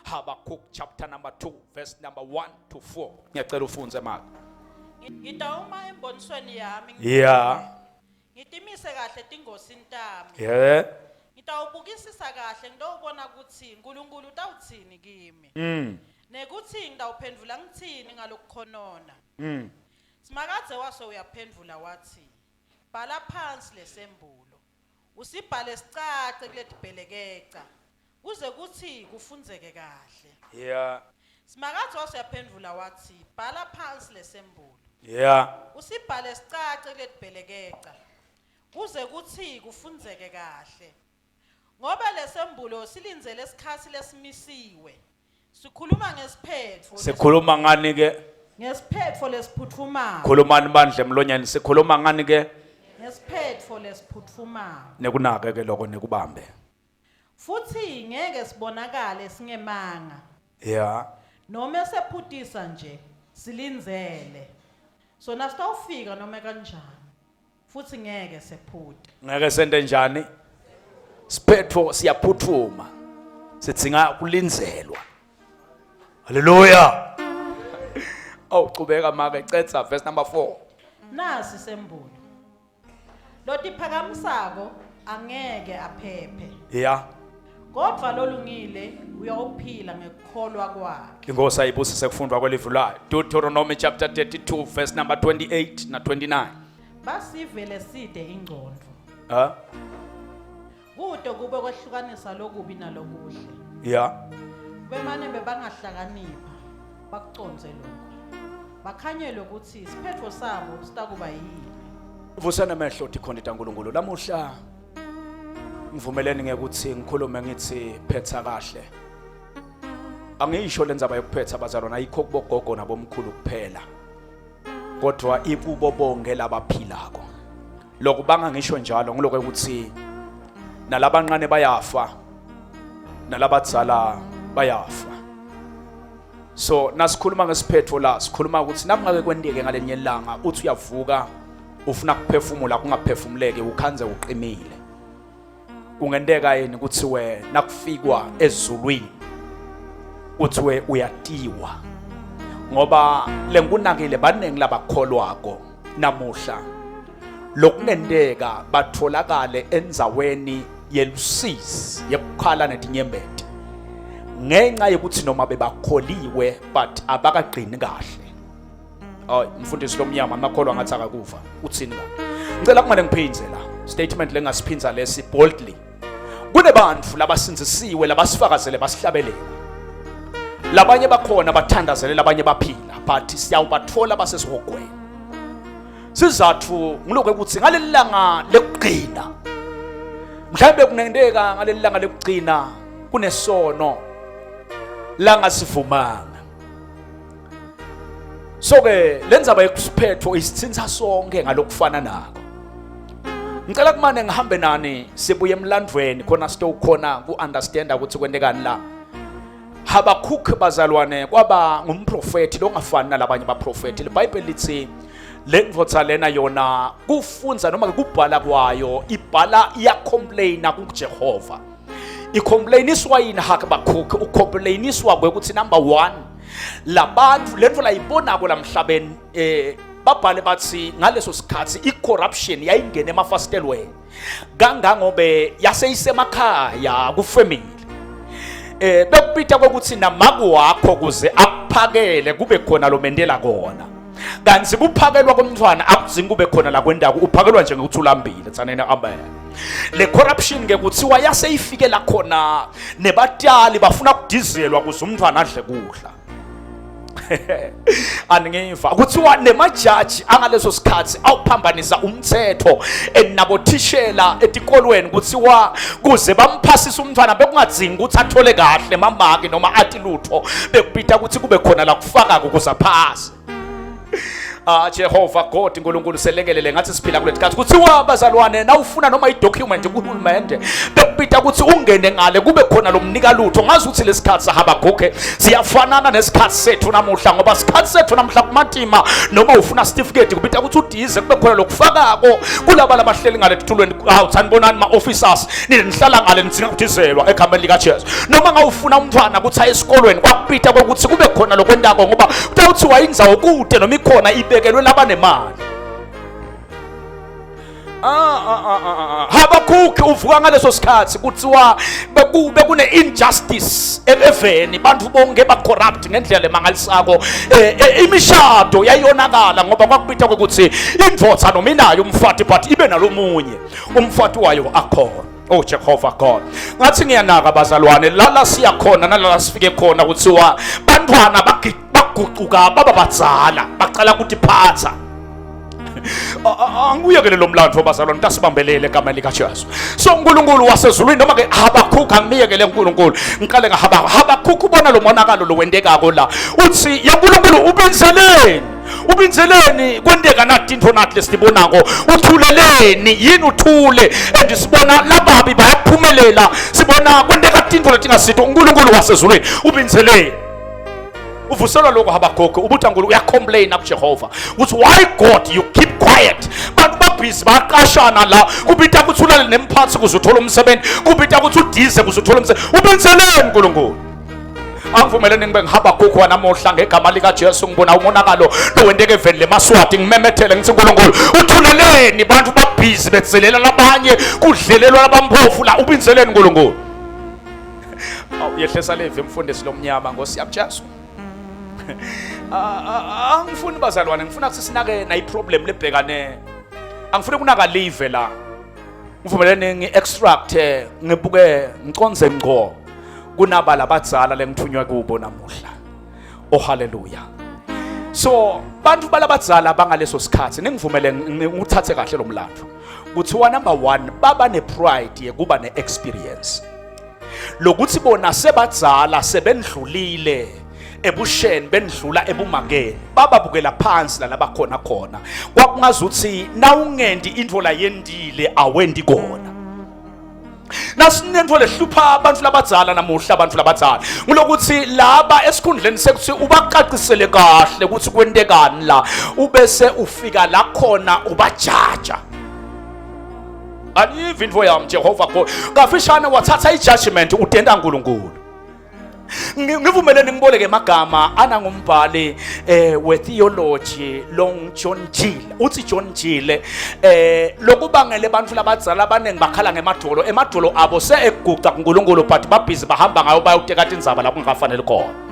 Habakkuk chapter number 2 verse number 1 to 4. Ngiyacela ufundze maka. Ngitawuma embonisweni yami. Yeah. Ngitimise kahle tingosini tami. Yeah. Ngitawubukisisa kahle ngitawubona ukuthi uNkulunkulu utawutsini kimi. Nekuthi ngitawuphendvula ngitsini ngalokukhonona. Simakadze wase uyaphendvula watsi, Bhala phansi lesembulo. Usibhale sicace kuletibhelekeca kuze kutsi kufundzeke kahle. Yeah. Simakadze wase uyaphendvula watsi, Bhala phansi lesembulo. Yeah. Usibhale sicace kuletibhelekeca kuze kutsi kufundzeke kahle. Ngobe lesembulo silindzele sikhatsi lesimisiwe. Sikhuluma ngesiphetfo. Sikhuluma ngani ke? Ngesiphetfo lesiphutfumako. Khulumani bandla emlonyeni sikhuluma ngani ke? Ngesiphetfo lesiphutfumako. Nekunake ke lokho nekubambe. Futhi ngeke sibonakale singemanga. Yeah. Noma sephutisa nje silindzele. Sona sitawufika noma kanjani. Futhi ngeke sephute. Ngeke sente njani? Siphetfo siyaphuthuma. Sidzinga kulindzelwa. Haleluya. Awu chubeka make cetsa verse number 4. Nasi sembulo. Lotiphakamisako angeke aphephe. Yeah. Kodvwa lolungile uyawuphila ngekukholwa kwakhe. Inkosi ayibusise kufundwa kwelivi layo. Deuteronomy chapter 32 verse number 28 na 29. Basive leside ingcondvo. Ha? Kude kube kwehlukanisa lokubi nalokuhle. Yeah. Bemane bebangahlakanipha bakucondze lokho. Bakhanyelwe ukuthi isiphetfo sabo sitakuba yini. Vusana amehlo tikhonti taNkulunkulu lamuhla ngivumeleni ngekuthi ngikhulume ngithi phetha kahle. Angiyisho lendzaba yokuphetha bazalwana ayikho kubogogo nabomkhulu kuphela. Kodwa ikubo bonke labaphilako. Lokubanga ngisho njalo ngiloko ukuthi nalabancane bayafa nalabadzala bayafa. So nasikhuluma ngesiphetho la sikhuluma ukuthi namngake kwenteke ngalenye ilanga uthi uyavuka ufuna kuphefumula kungaphefumuleki ukhanze uqinile. Kungenteka yini ukuthi we nakufikwa ezulwini kuthiwe uyatiwa ngoba lenkunakile baningi labakholwako namuhla lokungenteka batholakale endzaweni yelusizi yekukhala netinyembeti ngenxa yokuthi noma bebakholiwe but abakagqini kahle. Oh mfundisi lomnyama amakholwa ngathi akakuva uthini kanti ngicela kumane ngiphindze la statement lengasiphinza lesi boldly kunebantu labasindzisiwe labasifakazele basihlabelela labanye bakhona bathandazele labanye baphila but siyawubathola basesihogweni sizathu ngilokho ukuthi ngaleli langa lekugcina mhlawumbe kungenteka ngaleli langa lekugcina kunesono langasivumanga So ke lenzaba yekusiphetho isithinta sonke ngalokufana nako. Ngicela kumane ngihambe nani sibuye emlandvweni khona sitowukhona ku-understanda ukuthi kwentekani la. Habakkuk bazalwane kwaba ngumprofeti longafani nalabanye baprofeti. LiBhayibheli lithi le ndvodza lena yona kufunza noma kubhala kwayo ibhala iyacomplaina kuJehova. Icomplainiswa yini Habakkuk? Ucomplainiswa kwekuthi number 1 labantu lento layibonako lamhlabeni eh babhale bathi ngaleso sikhathi icorruption yayingena emafasitelweni kangangobe yaseyisemakhaya kufamily eh bekubita kokuthi namaku wakho kuze akuphakele kube khona lo mendela kona kanti kuphakelwa komntwana akudzingi kube khona la kwendako uphakelwa nje ngokuthi ulambile tsanene amen le corruption ke kuthiwa yaseyifike la khona nebatali bafuna kudizelwa kuze umntwana adle kudla angiva kuthiwa nemajaji angaleso sikhathi awuphambanisa umthetho nabothishela etikolweni kuthiwa kuze bamphasise umntwana bekungadzingi ukuthi athole kahle mamaki noma athi lutho bekubita ukuthi kube khona la kufakako ukuze aphase. Ah Jehova God uNkulunkulu selekelele ngathi siphila kuleti khathi kuthiwa bazalwane nawufuna noma idocument kuhulumende bekubita ukuthi ungene ngale kube khona lomnika lutho ngazi ukuthi lesikhathi saHabakuke siyafanana nesikhathi sethu namuhla ngoba sikhathi sethu namuhla kumatima noma ufuna certificate kubita ukuthi udize kube khona lokufakako kulaba labahleli ngale titulweni hawu sanibonani ma officers nina nihlala ngale nidzinga kudizelwa egameni likaJesu noma ngawufuna umntwana ukuthi aye esikolweni kwakubita kokuthi kube khona lokwentako ngoba kutawuthiwa indzawo kude noma ikhona ibekelwe labanemali Ah, ah, ah, ah, ah. Habakkuk uvuka ngaleso sikhathi kuthiwa bekube kune injustice eveni bantu bonke ba corrupt ngendlela emangalisako eh, eh, imishado yayonakala ngoba kwakubitha ukuthi indvodza noma inayo umfati but ibe nalomunye umfati wayo akhona Oh Jehova God. Ngathi ngiyanaka bazalwane lala siya khona nalala sifike khona kuthiwa bantwana baguquka baba badzala baqala ukutiphatha. Angiyekele lo mlando bazalwane ntasibambelele egameni likaJesu. So uNkulunkulu wasezulwini noma ke Habakkuk angiyekele uNkulunkulu. Ngiqale ngaHabakuk. Habakkuk ubona lo monakalo lo wendekako la. Uthi ya uNkulunkulu ubinzeleni ubinzeleni kwenteka nathi into nathi lesibonako uthuleleni yini uthule and sibona lababi bayaphumelela sibona kwenteka tintfo letingasito uNkulunkulu wasezulwini ubinzeleni uvuselwa lokho Habakkuk ubuthi uNkulunkulu uyacomplain kuJehova ukuthi why God you keep quiet bantu babhizi baqashana la kubita ukuthi ulale nemphathi kuze uthole umsebenzi kubita ukuthi udize kuze uthole umsebenzi ubinzeleni uNkulunkulu angivumeleni ngibe ngiHabakkuk wanamuhla ngegama likaJesu ngibona umonakalo lowenteke eveni lemaswati ngimemethele ngithi uNkulunkulu uthuleleni bantu babhizi betselela labanye kudlelelwa labampofu la ubinzeleni uNkulunkulu awu yehlesa levi mfundisi lomnyama ngosi yami Jesu angifuni bazalwane ngifuna ukuthi sinake na iproblem lebhekane angifuni kunaka live la ngivumelene ngi-extract ngibuke ngiconze ngqo kunaba labadzala lengithunywe kubo namuhla oh haleluya so bantu balabadzala bangaleso sikhathi ningivumele nguthathe kahle lo mlando kuthiwa number 1 baba nepride yekuba neexperience lokuthi bona sebadzala sebendlulile ebusheni bendlula ebumakeni bababukela phansi la labakhona khona kwakungazuthi nawungendi into la yendile awendi kona nasinento lehlupha abantu labadzala namuhla abantu labadzala ngulokuthi laba esikhundleni sekuthi ubacacisele kahle ukuthi kwentekani la ubese ufika la khona ubajaja aniyiva into yami Jehova God kafishane wathatha ijudgment udenda uNkulunkulu ngivumeleni ngiboleke emagama anangumbhali eh wetheology long John Gill uthi John Gill eh lokubangele abantu labadzala abaningi bakhala ngemadolo emadolo abo seeguqa kuNkulunkulu but babhizi bahamba ngayo bayoteka tindzaba la kungafanele khona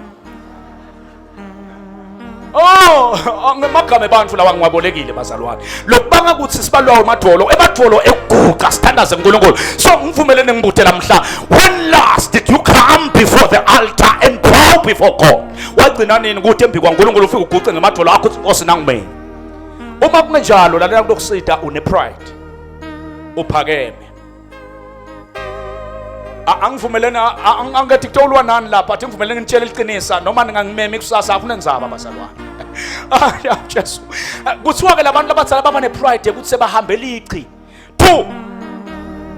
Oh, ngamagama abantu lawa ngiwabolekile bazalwane. Lokubanga ukuthi sibalwa emadolo, emadolo ekuguqa sithandaze uNkulunkulu. So ngivumelene ngibuthe lamhla. When last did you come before the altar and bow before God? Wagcina nini ukuthi embi kwaNkulunkulu ufike uguqe ngemadolo akho uthi Nkosi nangimina. Uma kungenjalo lalela kulokusida une pride. Uphakeme. Angivumelene angithi kutolwa nani lapha athi ngivumelene ngitshele iqinisa noma ningangimemi kusasa akunenzaba bazalwane. Ah ya Jesu. Kuthiwa ke labantu abadzala baba nepride ukuthi sebahambela ichi. Two.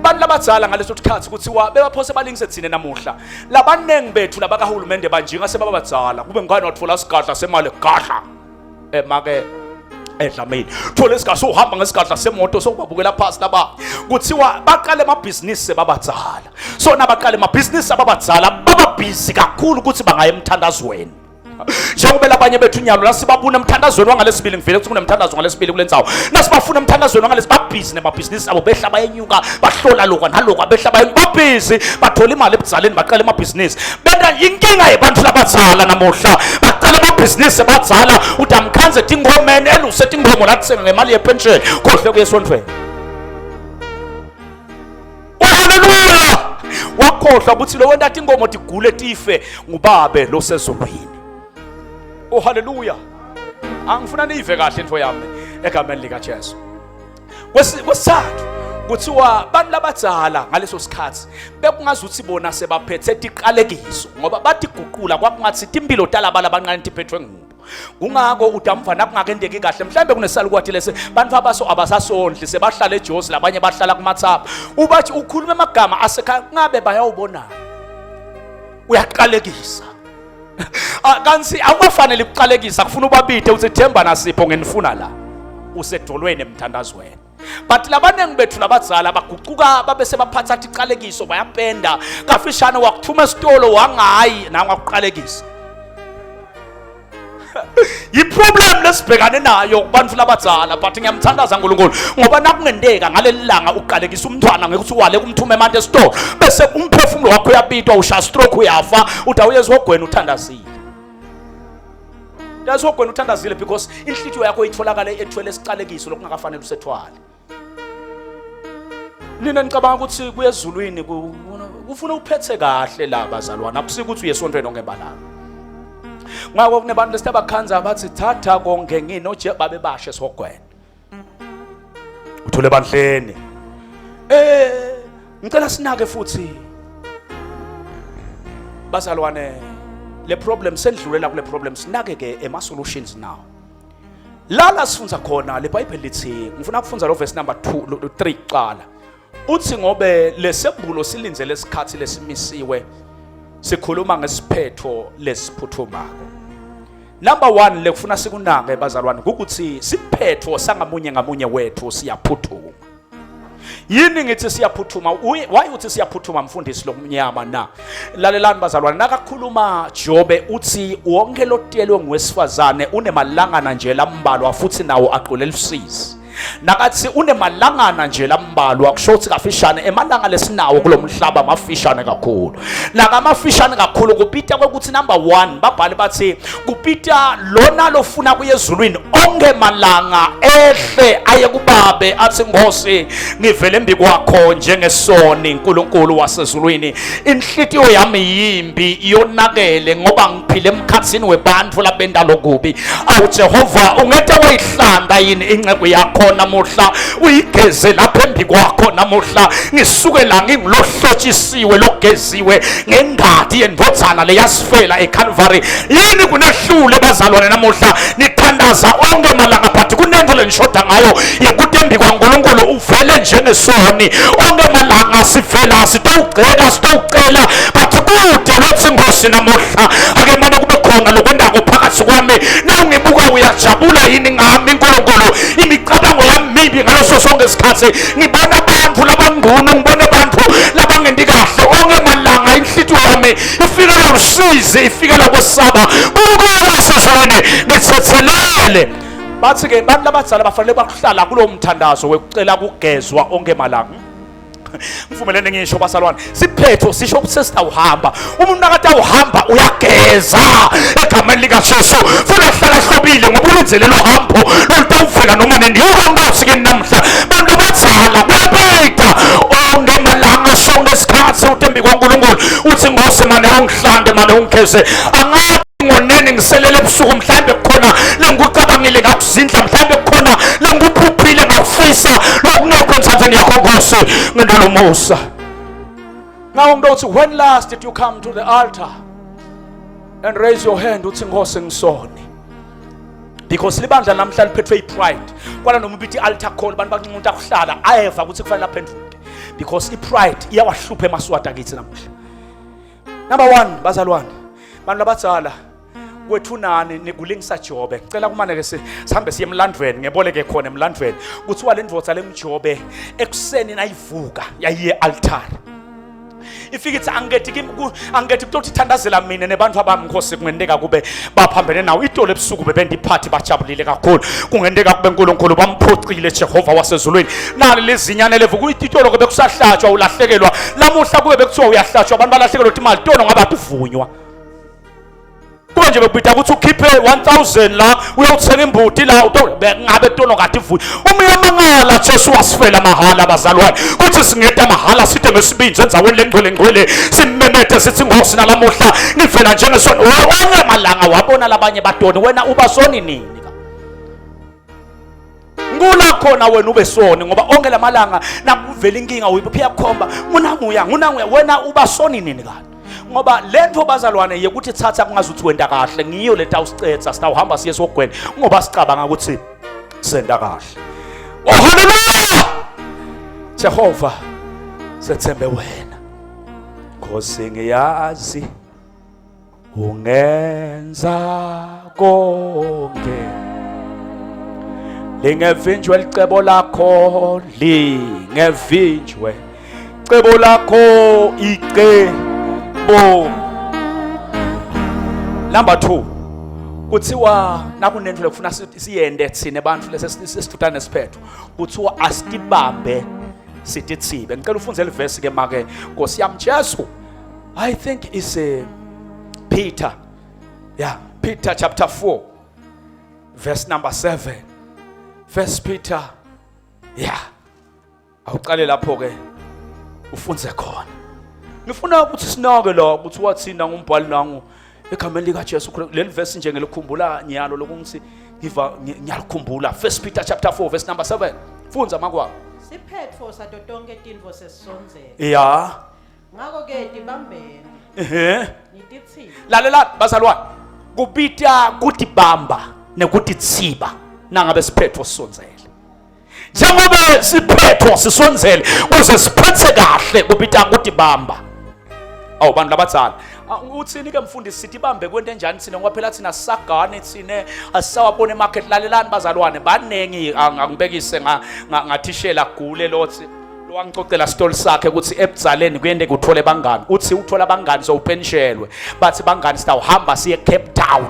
Bantu labadzala ngaleso sikhathi kuthiwa bebaphose balingise thina namuhla. Labaningi bethu labakahulumende banjinga sebabadzala kube ngani wathola sigadla semali gadla. Emake edlamini thola isigadla sohamba ngesigadla semoto sokubabukela phansi laba kuthiwa baqale amabhizinisi sebabadzala so nabaqale amabhizinisi ababadzala baba busy kakhulu ukuthi bangaye emthandazweni njengoba labanye bethu nyalo lasibabuna emthandazweni wangalesibili ngivele ukuthi kunemthandazo ngalesibili kule ndzawo nasibafuna emthandazweni wangalesi babhizi nemabhizinisi abo behla bayenyuka bahlola lokwa nalokwa behla bayenyuka babhizi bathola imali ebudzaleni baqala amabhizinisi benta inkinga yebantu labadzala namuhla baqala amabhizinisi abadzala uthi amkhanze tingomeni eluse tingomo latsenga ngemali yepension kohle kuye esontweni haleluya wakhohlwa ukuthi lo wenta tingomo tigule tife ngubabe losezulwini oh haleluya angifuna niyive kahle into yami egameni likaJesu kwesithathu kuthiwa bantu labadzala ngaleso sikhathi bekungazuthi bona sebaphethe tiqalekiso ngoba bathi guqula kwakungathi timpilo talaba labancane tiphethwe ngubo. Kungako utamva nakungakendeki kahle mhlambe kunesalukwati lese bantu abaso abasasondli sebahlala eJozi labanye bahlala kumathapha. Ubathi ukhuluma amagama asekhaya ngabe bayawubona. Uyaqalekisa. Ah, kanti awukafanele ukuqalekisa kufuna ubabide uthi themba nasipho ngenifuna la. Usedolweni emthandazweni. But labaningi bethu labadzala bagucuka babe sebaphatha tiqalekiso bayapenda kafishane wakuthuma esitolo wangayi nawe wakuqalekisa. Yiproblem lesibhekane nayo kubantu labadzala but ngiyamthandaza uNkulunkulu ngoba nakungenteka ngaleli langa uqalekisa umntwana ngekuthi wale kumthuma emanti esitolo bese umphefumulo wakho uyabitwa ushaya stroke uyafa uthi awuyezwa ogwena uthandazile. That's what uthandazile because inhlitiyo yakho itholakale ethwele isiqalekiso lokungakafanele usethwale. Nina nicabanga ukuthi kuya ezulwini kufuna uphethe kahle la bazalwana akusiko ukuthi uye esontweni ongebalanga. Ngakho kunebantu lesabakhanza bathi thatha konke nginoje babe bashe esihogweni. Uthole ebandleni. Eh ngicela sinake futhi bazalwane le problem sendlulela kule problem sinake ke ema solutions now. Lala sifunza khona le Bible lithi ngifuna ukufunza lo verse number 2 3 kuqala. Uthi ngobe lesembulo silindzele isikhathi lesimisiwe sikhuluma ngesiphetho lesiphuthumako. Number 1 lekufuna sikunake bazalwane ukuthi siphetho sangamunye ngamunye wethu siyaphuthuma. Yini ngithi siyaphuthuma? Why uthi siyaphuthuma mfundisi lomnyama na? Lalelani bazalwane nakakhuluma Jobe uthi wonke lotelwe ngowesifazane unemalangana nje lambalwa futhi nawo agcwele lusizi. Nakathi unemalangana nje lambalwa kusho ukuthi kafishane emalanga lesinawo kulomhlaba mafishane kakhulu. Nakamafishane kakhulu kupita kwekuthi number 1 babhali bathi kupita lona lofuna kuye ezulwini onke malanga ehle aye kubabe athi Nkosi ngivele embi kwakho njengesoni uNkulunkulu wasezulwini inhlitiyo yami yimbi yonakele ngoba ngiphile emkhathini webantu labenda lokubi awu Jehova ungete wayihlanda yini inceku yakho namuhla uyigeze lapha embi kwakho namuhla ngisuke la ngingulohlotshisiwe logeziwe ngengadi yendvodzana leyasifela eCalvary yini kunehlule bazalwane namuhla nithandaza onke malanga but kunento lenishoda ngayo yekuthi embi kwaNkulunkulu uvele njengesoni onke malanga sivela sitowugceka sitowucela but kude lothi Nkosi namuhla ake mane kube khona lokwendako phakathi kwami nawungibuka uyajabula yini ngami uNkulunkulu imicabango yami mibi ngaleso sonke isikhathi ngibona abantu labangcono ngibona abantu labangendi kahle onke malanga inhlitiyo yami ifikela lusizi ifikela kwesaba uNkulunkulu wasezulwini ngithethelele bathi ke bantu labadzala bafanele bakuhlala kulowo mthandazo wekucela kugezwa onke malanga ngivumelene ngisho basalwane siphetho sisho ukuthi sesitawuhamba umuntu nakade awuhamba uyageza egameni likaJesu futhi ahlala hlobile ngoba ulindzele lo hambo lolutawuvela noma nini yohambo ke namhla bantu abadzala kuyabida onke malanga sonke isikhathi utembi kwaNkulunkulu uthi Nkosi mane ungihlande mane ungigeze angathi ngoneni ngiselele ebusuku mhlawumbe kukhona lengikucabangile ngakuzindla mhlawumbe kukhona lengikuphuphile ngakufisa lokungekho ensandleni yakho Nkosi ngentolomusa Now umuntu uthi when last did you come to the altar and raise your hand uthi Nkosi ngisone because libandla namhla liphethwe ipride kwala noma ubithi altar call abantu bancinca umuntu akuhlala ayeva ukuthi kufanele aphenduke because ipride iyawahlupha emaswati akithi namuhla Number 1 bazalwane bantu abadzala kwethu nani nikulingisa Jobe ngicela kumane ke sihambe siye emlandweni ngeboleke khona emlandweni kuthiwa le ndvodza lenguJobe ekuseni nayivuka yayiye altar ifike ithi angethi kimi angethi kutothi thandazela mina nebantu abami Nkosi kungenteka kube baphambene nawo itolo ebusuku bebendiphathi bajabulile kakhulu kungenteka kube uNkulunkulu bamphocile Jehova wasezulwini nali lizinyane levuka itolo ke bekusahlatshwa ulahlekelwa lamuhla kube bekuthiwa uyahlatshwa abantu balahlekelwa ukuthi imali tono ngabe atuvunywa kube nje bekubida ukuthi ukhiphe 1000 la uyothenga imbuti la ngabe tono kade ivunywa uma uyamangala Jesu wasifela mahhala bazalwane kuthi singeta mahhala sithe ngesibindi endaweni lengcwele ngcwele simemete sithi Nkosi nalamuhla ngivela njengesona onke malanga wabona labanye batoni wena uba soni nini ngula khona wena ube soni ngoba onke lamalanga nakuvela inkinga uyiphi yakhomba ngunanguya ngunanguya wena uba soni nini kanti? Ngoba lento bazalwane yekuthi thatha kungazuthi wenda kahle ngiyo leta usicetha sitawuhamba siye sogweni ngoba sicabanga ukuthi senda kahle. Oh haleluya! Jehova sethembe wena. Nkosi ngiyazi ungenza konke lingevinjwe licebo lakho lingevinjwe cebo lakho icebo number 2 kuthiwa nakunento lekufuna siyende thina abantu lesesithutana nesiphetho kuthiwa asitibambe sitithibe ngicela ufunze levesi ke make Nkosi yami Jesu I think it's a Peter. Yeah, Peter chapter 4 verse number 7. First Peter. Yeah. Awuqale lapho ke ufunze khona. Ngifuna ukuthi sinake la ukuthi wathina ngumbhali nangu egameni lika Jesu leli verse nje ngilikhumbula nyalo lokungithi ngiva ngiyalikhumbula. First Peter chapter 4 verse number 7. Fundza makwabo. Siphetfo sato tonke tintfo sesisondzele. Yeah. Ngako ke tibambeni. Ehhe. Nititsini. Lalela bazalwane. Kubita kutibamba nekutitsiba nangabe siphetho sisondzele. Njengoba siphetho sisondzele kuze siphethe kahle kubita kutibamba. Awu bantu labadzala. Ah, uthini ke mfundisi sithi bambe kwento enjani thina ngoba phela thina sisagane thina asisawabona emarket lalelani bazalwane baningi angibekise ngathishela gule lothi Wangicocela story sakhe ukuthi ebudzaleni kuyende kuthole bangani. Uthi uthola abangani sowupenishelwe. Bathi bangani sitawuhamba siye Cape Town.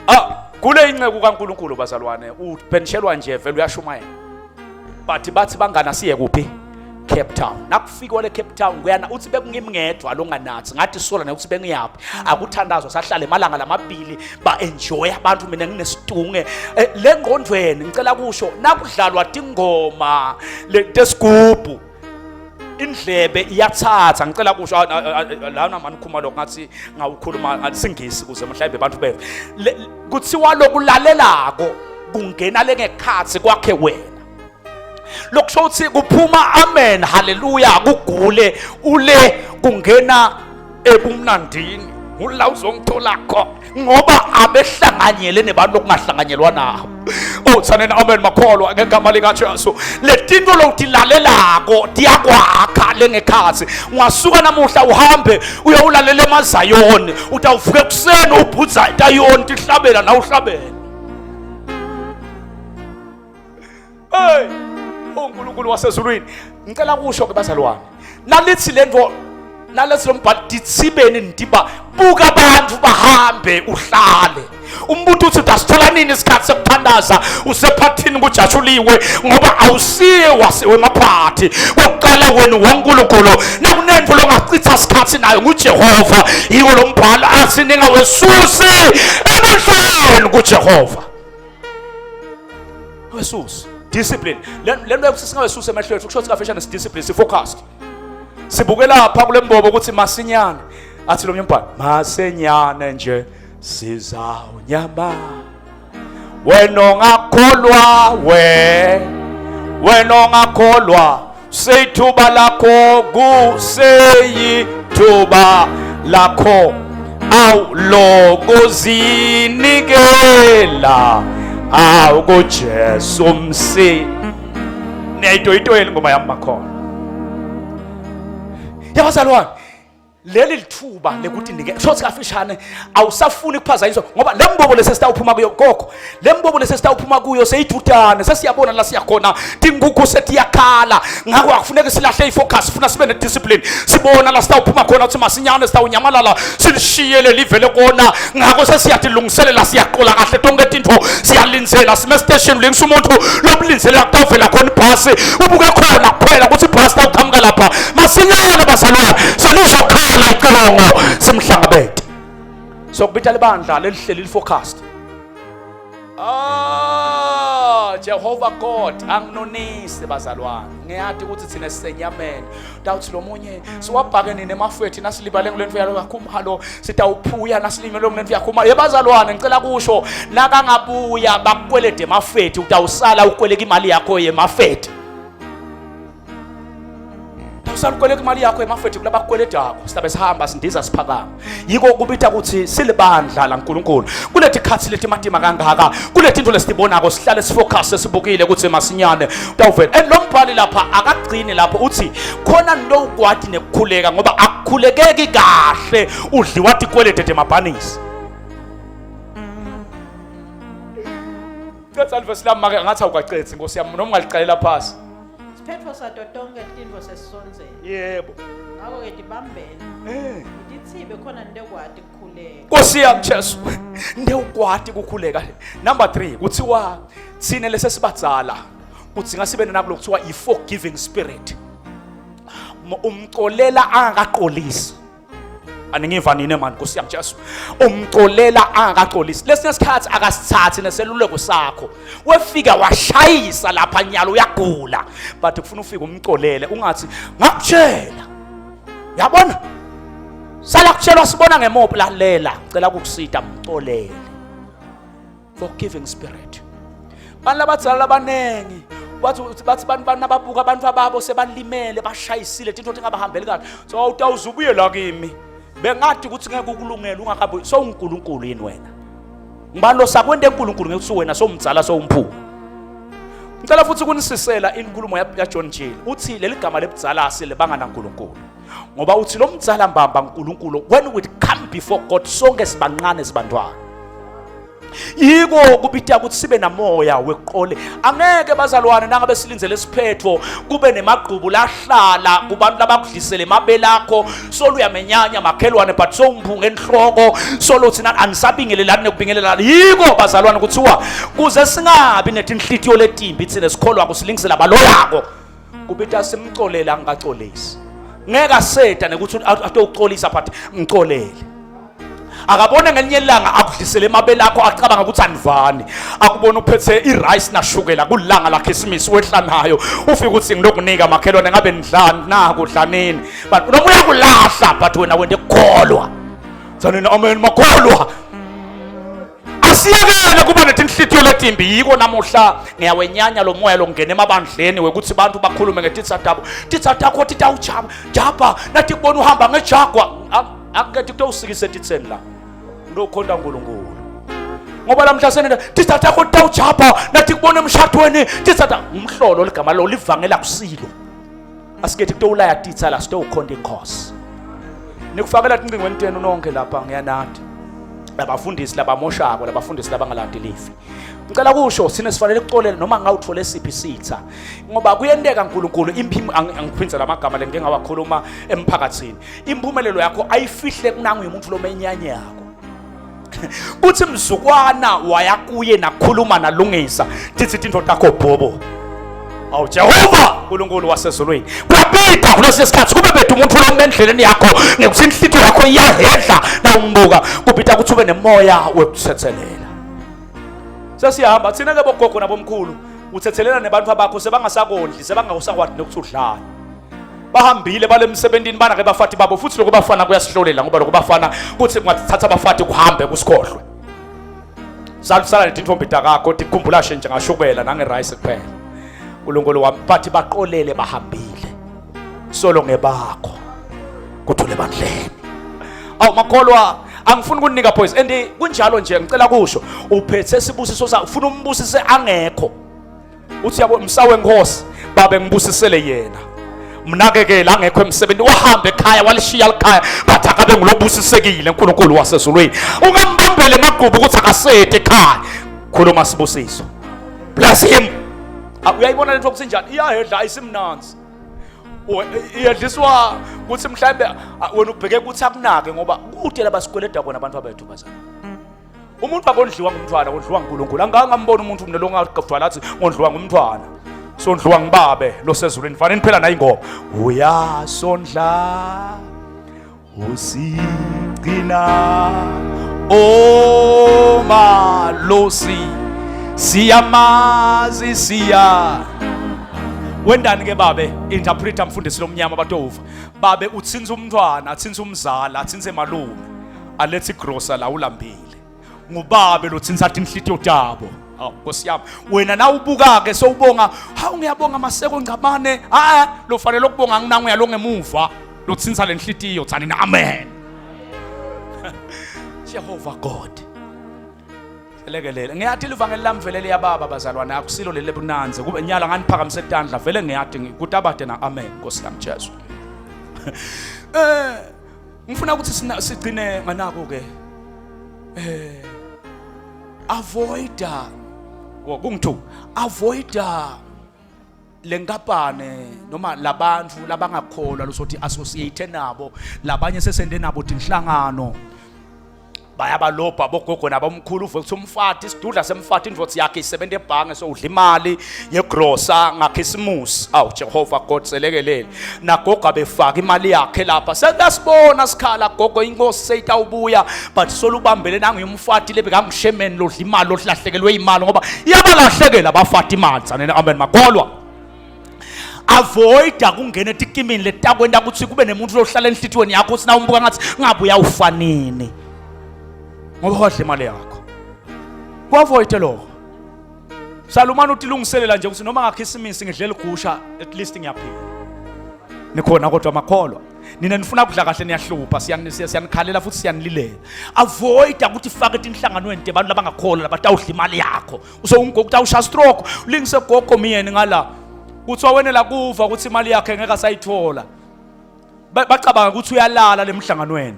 Ah, kule inceku kaNkuluNkulu bazalwane, upenishelwa nje vele uyashumayela. Bathi bathi bangani asiye kuphi? Cape Town. Nakufikwa le Cape Town kuyana uthi bekungimngedwa longanathi ngathi sola nokuthi bengiyaphi. Akuthandazwa sahlala emalanga lamabili ba enjoy abantu mina nginesitunge eh, le ngqondweni ngicela kusho nakudlalwa tingoma lesigubhu indlebe iyathatha ngicela kusho ah, ah, ah, lana mani ukhuluma lokho ngathi ngawukhuluma singisi kuze mhlawumbe abantu beve kuthiwa lokulalelako kungena lengekhathi kwakhe wena lokusho ukuthi kuphuma amen haleluya kugule ule kungena ebumnandini ula uzongithola khona ngoba abehlanganyele nebantu okungahlanganyelwa nabo oh tsaneni amen makholwa ngegama likaJesu letinto lotilalelako tiyakwakha lengekhathi ungasuka namuhla uhambe uyowulalela emazayoni utawuvuka ekuseni ubhudza itayoni tihlabela na uhlabela Hey, uNkulunkulu wasezulwini. Ngicela kusho ke bazalwane. Nalithi lento nalethi lo mbhalo dithibeni ndiba buka abantu bahambe uhlale. Umbuto uthi utasithola nini isikhathi sokuthandaza usephathini kujatshuliwe ngoba awusiye wemaphathi kokuqala wena waNkulunkulu nakunento longachitha isikhathi nayo nguJehova yiwo lo mbhalo athi ningawesusi emehlweni kuJehova Wesusi discipline le nto yokuthi singawesusi emehlweni kusho ukuthi kafishane si-discipline si-focused sibuke lapha kule mbobo ukuthi masinyane athi lo mnyumbhalo masinyane nje sizawunyama wena ongakholwa we wena ongakholwa seyithuba lakho kuseyithuba lakho awu lokuzinikela awu kuJesu msi niyayitoyitoyela ingoma yami makhona yabazalwane leli lithuba lekuthi nike shothi kafishane awusafuni kuphazanyiswa ngoba le mbobo lesesitawuphuma kuyo gogo le mbobo lesesitawuphuma kuyo seyithutane sesiyabona la siyakhona tinkukhu setiyakhala ngakho akufuneki silahle ifocus funa sibe nediscipline sibona la sitawuphuma khona ukuthi masinyane sitawunyamalala silishiye leli vele kona ngakho sesiyatilungiselela siyaqola kahle tonke tintfo siyalindzela sime station lengisa umuntu lobulindzela kutawuvela khona ibhasi ubuke khona kuphela ukuthi ibhasi tawuqhamuka lapha masinyane bazalwane selizokhala icilongo simhlangabete sokubita libandla lelihleli liforecast Ah Jehovah God anginonisi bazalwane ngiyati ukuthi thina sisenyameni tawuthi lo munye siwabhake nini emafethi nasilibale ngule nto yalo kakhumalo sitawuphuya nasilimele ngule nto yakhumalo yebazalwane ngicela kusho nakangabuya bakukwelede emafethi utawusala ukweleka imali yakho yemafethi Usalukweleka imali yakho emafethi kulabakweledako silabe sihamba sindiza siphakama. Yiko kubita ukuthi silibandla laNkulunkulu. Kuleti khathi letimatima kangaka, kuleti into lesibonako sihlale sifocus sibukile ukuthi masinyane utawuvela. And lo mbhali lapha akagcini lapho uthi khona nto ukwati nekukhuleka ngoba akukhulekeki kahle udliwa tikwelede temabhanisi. Cetsa livesi lami make ngathi awukacethi Nkosi yami noma ungaliqalela phasi. Siphetfo sato tonkhe tintfo sesisondzele. Yebo. Ngako-ke tibambele. Eh. Utithibe khona nitekwati kukhuleka. Nkosi yami Jesu. Ndewukwati kukhuleka. Number 3 kuthiwa thina lesesibadzala kudzinga sibe nakulo kuthiwa i-forgiving spirit. Umcolela angakaqolisi. Aningiva nini mani Nkosi yami Jesu. Umcolela angakaxolisi. Lesinye isikhathi akasithathi neseluleko sakho. Wefika washayisa lapha nyalo uyagula. But kufuna ufike umcolele ungathi ngakutshela. Yabona? Sala kutshelwa sibona ngemophu lalela. Cela ukukusita mcolele. Forgiving spirit. Bantu labadzala labanengi bathi bathi bantu banababuka abantu ababo sebalimele bashayisile tinto tingabahambeli kahle. So utawuze ubuye la kimi. Bengathi ukuthi ngeke ukulungele ungakabuyi. So uNkulunkulu yini wena? Ngibani lo sakwente uNkulunkulu ngekuthi wena sowumdzala sowumphuma. Ngicela futhi kunisisela inkulumo ya John Gill. Uthi leli gama lebudzala silibanga naNkulunkulu. Ngoba uthi lo mdzala mbamba uNkulunkulu when we come before God sonke sibancane sibantwana. Yiko kubita ukuthi sibe namoya weqole. Angeke bazalwane nangabe silindzele isiphetho kube nemagqubu lahlala kubantu labakudlisele emabele akho solo uyamenyanya makhelwane but sowumphunga enhloko solo thina anisabingelelani nekubingelelana. Yiko bazalwane kuthiwa kuze singabi netinhlitiyo letimbi thina sikholwa kusilingisela baloyako kubita simcolela angikacolisi. Ngeke aseta nekuthi atokucolisa but mcolele. Akabone ngelinye ilanga akudlisele emabele akho acabanga ukuthi anivani akubona uphethe i-rice nashukela kulanga la Christmas wehla nayo ufike uthi ngilokunika makhelwane ngabe nidlani naku dlanini but noma uyakulahla but wena wende kukholwa sanini amen makholwa asiyekele kuba netinhlitiyo letimbi yiko namuhla ngiyawenyanya lo moya longena emabandleni wekuthi bantu bakhulume ngetitsa tabo titsa takho titawujaba jabha nathi kubona uhamba ngejagwa Akukethi kutowusikisa etitseni la. Ndokhonta uNkulunkulu. Ngoba lamhla senenda titsa takho tawujabha nathi kubona emshadweni titsa ta umhlolo ligama lo livangela kusilo. Asikethi kutowulaya titsa la sitowukhonta inkosi. Nikufakela tincingweni tenu nonke lapha ngiyanathi. Labafundisi labamoshako labafundisi labangalandi lifi. Ngicela kusho sine sifanele kuxolela noma ngawuthole siphi sitha ngoba kuyenteka uNkulunkulu imphimo angiphindze lamagama lengike ngawakhuluma emphakathini impumelelo yakho ayifihle kunangu umuntu lomenyanyako kuthi mzukwana waya kuye nakhuluma nalungisa tithi tinto takho bhobo awu Jehova uNkulunkulu wasezulwini kuyabida kulesi sikhathi kube bethu umuntu lo endleleni yakho ngekuthi inhlitiyo yakho iyahedla nawumbuka kubida ukuthi ube nemoya wekuthethelela sesihamba thina ke bogogo nabomkhulu uthethelela nebantu abakho sebangasakondli sebangakusakwadi nokuthi udlani bahambile bale emsebentini bana ke bafati babo futhi lokho bafana kuyasihlolela ngoba lokho bafana kuthi kungathatha abafati kuhambe kusikhohlwe salusala letintombi takakho tikhumbula nje ngashukela nangerice kuphela uNkulunkulu wami bathi baqolele bahambile solo ngebakho kuthule bandleni awu makholwa angifuni ukunika boys and kunjalo nje ngicela kusho uphethe sibusiso sa ufuna umbusise angekho uthi yabo msawe nkosi babe ngibusisele yena mnakekele angekho emsebenzi wahamba ekhaya walishiya likhaya but akabe ngulobusisekile uNkulunkulu wasezulwini ungambambele emagubu ukuthi akasete ekhaya khuluma sibusiso bless him ah, uyayibona lento kusinjani iyahedla ayisimnanzi iyedliswa ukuthi mhlawumbe ah, wena ubheke ukuthi akunake ngoba kude labasikweleda kona abantu abethu bazana Umuntu akondliwa ngumntwana, kondliwa nguNkulunkulu. Angake ngambona umuntu mina longagcwala athi ngondliwa ngumntwana. Sondliwa ngibabe losezulwini. Fanele phela nayi ingoma. Uyasondla usigcina omalosi siyamazi siya wendani ke babe interpreter mfundisi lomnyama batova babe uthinsa umntwana athinsa umzala athinse malume alethe igrosa la ulambile ngubabe lothinsa tinhlitiyo tabo. Awu Nkosi yami, wena nawubuka ke sowubonga, hawu ngiyabonga Maseko Ngcamane. Ah, lofanele ukubonga nginangu yalo ngemuva. Lotsinsa lenhlitiyo tsani na amen. Jehovah God. Lekelele. Ngiyathi livangeli lami vele liyababa bazalwane akusilo leli lebunanzi. Kube nyala nganiphakamise tandla vele ngiyathi kutabade na amen Nkosi yami Jesu. Eh ngifuna ukuthi sigcine nganako ke. Eh avoida kungithu avoida lenkampane noma labantu labangakholwa losothi associate nabo labanye sesende nabo tinhlangano bayabalobha bogogo nabomkhulu uve ukuthi umfati isidudla semfati indvodza yakhe isebenza ebhange so udla imali yegrosa ngakhisimusi awu Jehova God selekelele nagogo abefaka imali yakhe lapha sekuyasibona sikhala gogo inkosi seyitawubuya but solubambele nanguyumfati lebekangushemeni lodla imali ohlahlekelwe imali ngoba iyabalahlekela abafati imali tsanene amen makholwa avoida kungena etikimini letakwenta ukuthi kube nemuntu lohlala enhlitiyweni yakho uthi nawumbuka ngathi ngabe uyawufanini ngoba wadla imali yakho kuavoide lokho Salumani utilungiselela nje ukuthi noma ngakhisimisi ngidlela igusha at least ngiyaphila. Nikhona kodwa makholwa. Nina nifuna kudla kahle niyahlupha siyanikhalela futhi siyanililela. Avoid ukuthi fake tinhlanganweni tebantu labangakholwa labatawudla imali yakho. Usewumgogo utawusha stroke lingise gogo myeni ngala. Kuthiwa wenela kuva ukuthi imali yakhe ngeke asayithola. Bacabanga ukuthi uyalala lemhlanganweni.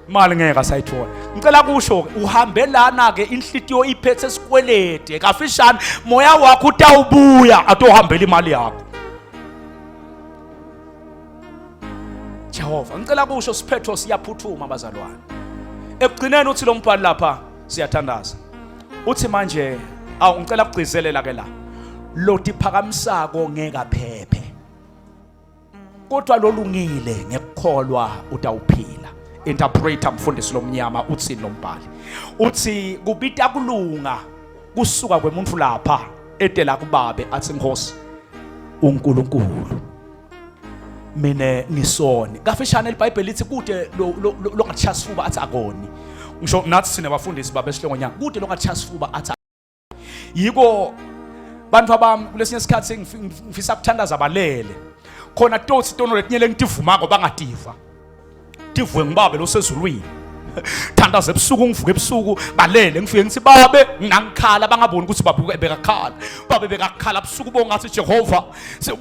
Imali ngeke asayithola. Ngicela kusho uhambe lana ke inhlitiyo iphethe sikwelede kafishane moya wakho utawubuya atohambela imali yakho. Jehova ngicela kusho siphetho siyaphuthuma bazalwane. Ekugcineni uthi lo mbhali lapha siyathandaza. Uthi manje awu ngicela kugcizelela ke la. Lotiphakamisako ngeke aphephe. Kodwa lolungile ngekukholwa utawuphila. Interpreter mfundisi lomnyama uthini lombhali? Uthi kubita kulunga kusuka kwemuntu lapha etela kubabe athi Nkosi uNkulunkulu mina ngisoni kafishane iBhayibheli lithi kude longathaya sifuba athi akoni ngisho nathi sine bafundisi babe sihlongonyana kude longathaya sifuba athi yiko bantu abami kulesinye isikhathi ngifisa kuthandaza balele khona totsi tono letinye lengitivumako bangativa tivwe ngibabe losezulwini thandaza ebusuku ngivuke ebusuku balele ngifike ngithi babe ngangikhala bangaboni ukuthi babe bekakhala babe bekakhala busuku bongathi Jehova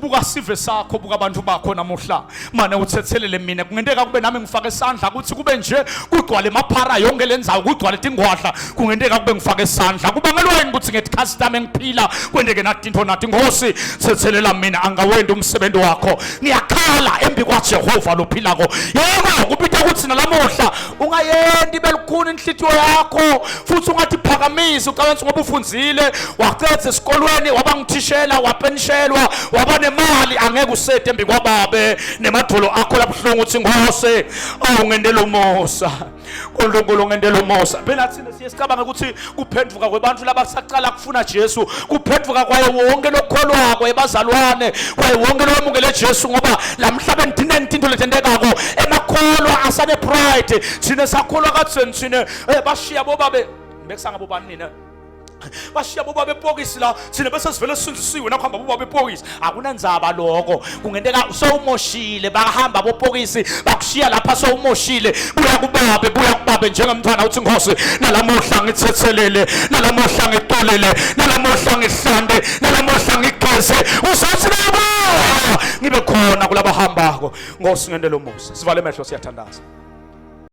Buka sive sakho, buka abantu bakho namuhla. Mane uthethelele mina. Kungenteka kube nami ngifake isandla ukuthi kube nje kugcwale emaphara yonke lendzawo, kugcwale tingwadla. Kungenteka kube ngifake isandla. Kubangelwa yini ukuthi ngethi custom engiphila kwenteke nathi into nathi Nkosi, thethelela mina angawenda umsebenzi wakho. Ngiyakhala embi kwaJehova lophilako. Yebo, kubita ukuthi nalamuhla ungayendi belukhuni inhlitiyo yakho futhi ungathiphakamisi ucabanga ngoba ufunzile waqedza esikolweni waba nguthishela wapenishelwa waba nemali angeke usete embi kwababe nemadolo akho labuhlungu uthi ngose awu ngendela umusa uNkulunkulu ngendela umusa phela thina siye sicabanga ukuthi kuphenduka kwebantu labasaqala kufuna Jesu kuphenduka kwaye wonke lokholwako ebazalwane kwaye wonke lowamukele Jesu ngoba lamhlabeni thina into letentekako emakholwa asane pride thina sakholwa katheni thina eh, bashiya bobabe ngibekisa ngabo bani nina bashiya bobaba epokisi la thina bese sivele sisindisiwe nakuhamba bobaba epokisi akunandzaba lokho kungenteka sowumoshile bahamba bopokisi bakushiya lapha sowumoshile buya kubabe buya kubabe njengemntwana uthi nkosi nalamuhla ngithethelele nalamuhla ngixolele nalamuhla ngihlande nalamuhla ngigeze uzothi baba ngibe khona kulabahambako nkosi ngentela umusa sivale emehlo siyathandaza.